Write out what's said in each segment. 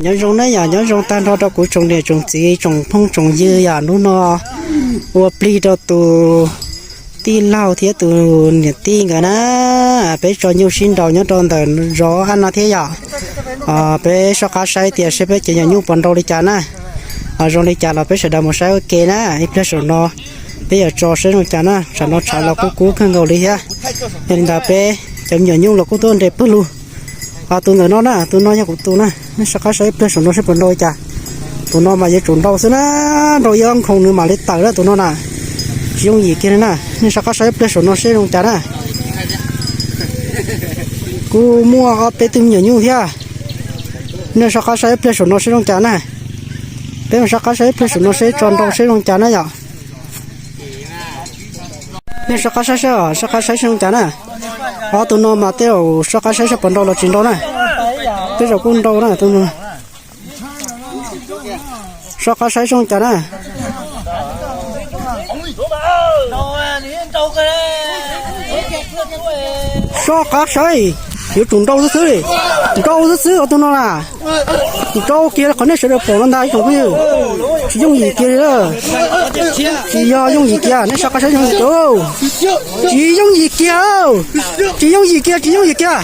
Nyob zoo na yom, nyob zoo tag nrho rau kuv tsoom niam tsoom txiv tsoom phooj tsoom ywg yom, hnub no ua plig rau tus tij laug thiab tus niam tij nkawd na. Peb tso nyuj sib nraus nyob rau ntawm zos ab no thiab yom. Peb soj qab saib tias seb peb cov me nyuam nyuj puas nrau li cas na. Zoo li cas los peb sawv daws mus saib ua ke na. Ib pliag saum no peb yuav tso seb zoo cas na. Tsam no tshav los kub kub kawg nkaus li thiab. Yog li ntawd peb cov me nyuam nyuj los kuj tuaj nres pawg lug. Tus ntawm no na, tus no yog kuv tus na. Nej soj qab saib ib pliag saum no seb puas nrau li cas. Tus no mas yuav tsum nrau xwb na, nrau ib ob nkhoos nws mam li tawm na tus no na. Tsis yooj yim kiag li na, nej soj qab saib ib pliag saum no seb zoo cas na. Kuj muaj ob peb tug me nyuam nyuj thiab. Nej soj qab saib ib pliag saum no seb zoo cas na. Peb mus soj qab saib ib pliag saum no seb tso nrau seb zoo cas na yom. Nej soj qab saib saib, soj qab saib seb zoo cas na. Ob tug no mas tej zaum soj qab saib saib puas nrau los tsis nrau na. Tej zaum kuj nrau na tus no. Soj qab saib zoo cas na. Soj qab saib, yuav tsum nrau xwb xwb li. Nrau xwb xwb os tus no na. Nrau kiag li qhov nej sawv daws pom no ntag ib tsoom phooj ywg. Tsis yooj yim kiag li. Tsis yog yooj yim kiag, nej soj qab saib yooj yim kiag. Tsis yooj yim kiag, tsis yooj yim kiag, tsis yooj yim kiag.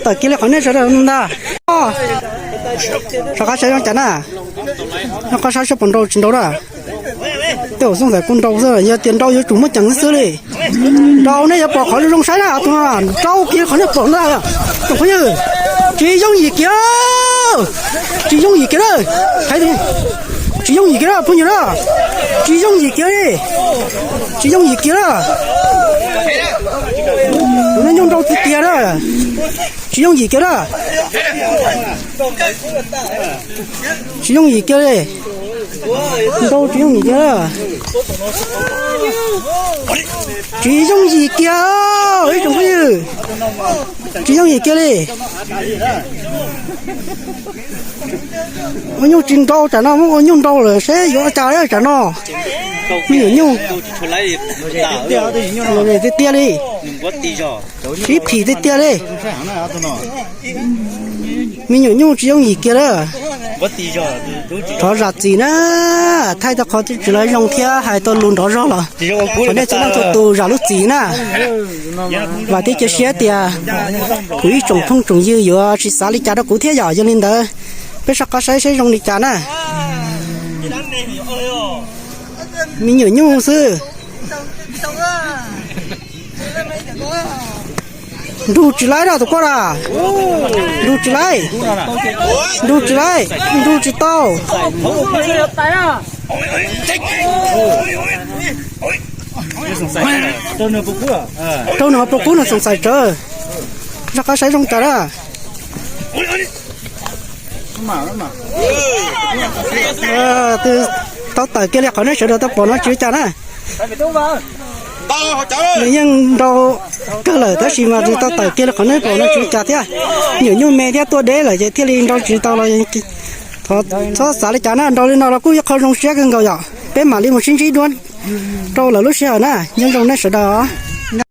Tawm kiag li qhov nej sawv daws ntag. Soj qab saib zoo cas na. Soj qab saib saib puas nrau tsis nrau na. Tej zaum xoj ntawm kuj nrau xwb, yog tias nrau yuav tsum muaj ceem xwb xwb li. Nrau nej yuav pom qhov zoo zoo saib na, tus no nrau kiag qhov nej pom ntag. Tsoom phooj ywg, tsis yooj yim kiag, tsis yooj yim kiag na. Tsis yooj yim kiag na phooj ywg na. Tsis yooj yim kiag li. Tsis yooj yim kiag na. Tus no nyuj nrau tiag tiag na. Tsis yooj yim kiag na. Tsis yooj yim kiag li. Nrau tsis yooj yim kiag. Tsis yooj yim kiag, ib tsoom phooj ywg. Tsis yooj yim kiag li. Ua nyuj tsis nrau tsam no, muab ua nyuj nrau lawm seb yuav ua cas tsam no. Me nyuam nyuj tiag tiag li. Sib phim tiag tiag li. Me nyuam nyuj tsis yooj yim kiag lawm. Rov zam txim na, thaij tau qhov tsis lawv zoo thiab hais tau lus nrov zog los thov nej txhua leej txhua tus zam lub txim na. Vam thiab cia siab tias kuv ib tsoom phooj tsoom ywg yuav tsis xav li cas rau kuv thiab yom. Yog li ntawd peb soj qab saib seb zoo li cas na. Me nyuam nyuj xwb. Nrug tsis laib na tus kuaj na. Nrug tsis laib. Nrug tsis laib, nrug tsis tau. Raug nws puas kub nws xoom xaim tsawv. Soj qab saib zoo cas na. Tau tawm kiag li qhov nej sawv daws tau pom no tsis ua cas na. Nws yeej nrau kawg lawm tab sis mas tsis tau tawm kiag li qhov nej pom no tsis ua cas thiab. Nyuam nyuj me thiab tuaj deb lawm ces thiaj li nrau tsis tau los txhob xav li cas na, nrau li no los kuj yog qhov zoo siab kawg nkaus yom. Peb mam li mus sib ntsib dua rau lawm lub sij hawm na, nyob zoo nej sawv daws os.